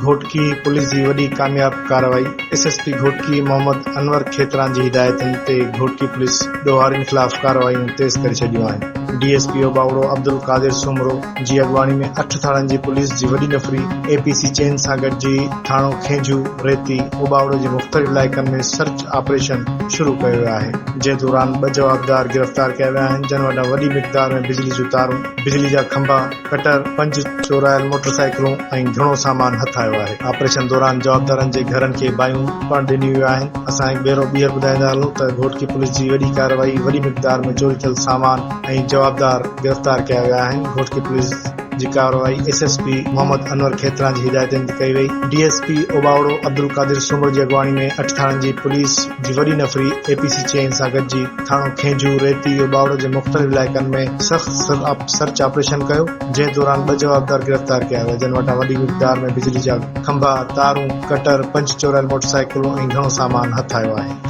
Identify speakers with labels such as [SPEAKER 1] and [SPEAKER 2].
[SPEAKER 1] Ghotki police جي وڏي ڪامياب ڪارروائي، S S P Ghotki Muhammad Anwar Khetran جي هدايتن تي گهوٽڪي پوليس ڏوهارين خلاف ڪارروايون تيز ڪري ڇڏيون آهن. D S P Ubauro Abdul Qadir Soomro جي اڳواڻي ۾ اٺ ٿاڻن جي پوليس جي وڏي نفري اي پي سي چين سان گڏجي ٿاڻو کينجهو، ريتي، اوٻاوڙو جي مختلف علائقن ۾ سرچ آپريشن شروع ڪيو ويو آهي، جنهن دوران ٻه جوابدار گرفتار ڪيا ويا آهن، جن وٽان وڏي مقدار ۾ بجلي جون تارون، بجلي جا کنڀا، ڪٽر، پنج چورايل موٽر سائيڪلون ۽ گهڻو سامان هٿ آيو آهي. آپريشن دوران جوابدارن جي گهرن کي باهيون پڻ ڏنيون ويون آهن. اسان هڪ ڀيرو ٻيهر ٻڌائيندا هلون ته گهوٽڪي پوليس جي وڏي ڪارروائي وڏي مقدار ۾ چوري ٿيل سامان ۽ جوابدار گرفتار ڪيا ويا آهن. گهوٽڪي پوليس جي ڪارروائي S S P Muhammad Anwar Khetran جي هدايتن تي ڪئي وئي. D S P Ubauro Abdul Qadir Soomro جي اڳواڻي ۾ اٺ ٿاڻن جي پوليس جي وڏي نفري اي پي سي چين سان گڏجي ٿاڻو کينجهو، ريتي، اوٻاوڙو جي مختلف علائقن ۾ سخت سرچ آپريشن ڪيو، جنهن دوران ٻه جوابدار گرفتار ڪيا ويا، جن وٽان وڏي مقدار ۾ بجلي جا کنڀا، تارون، ڪٽر، پنج چورايل موٽرسائيڪلون ۽ گهڻو سامان هٿ آيو آهي.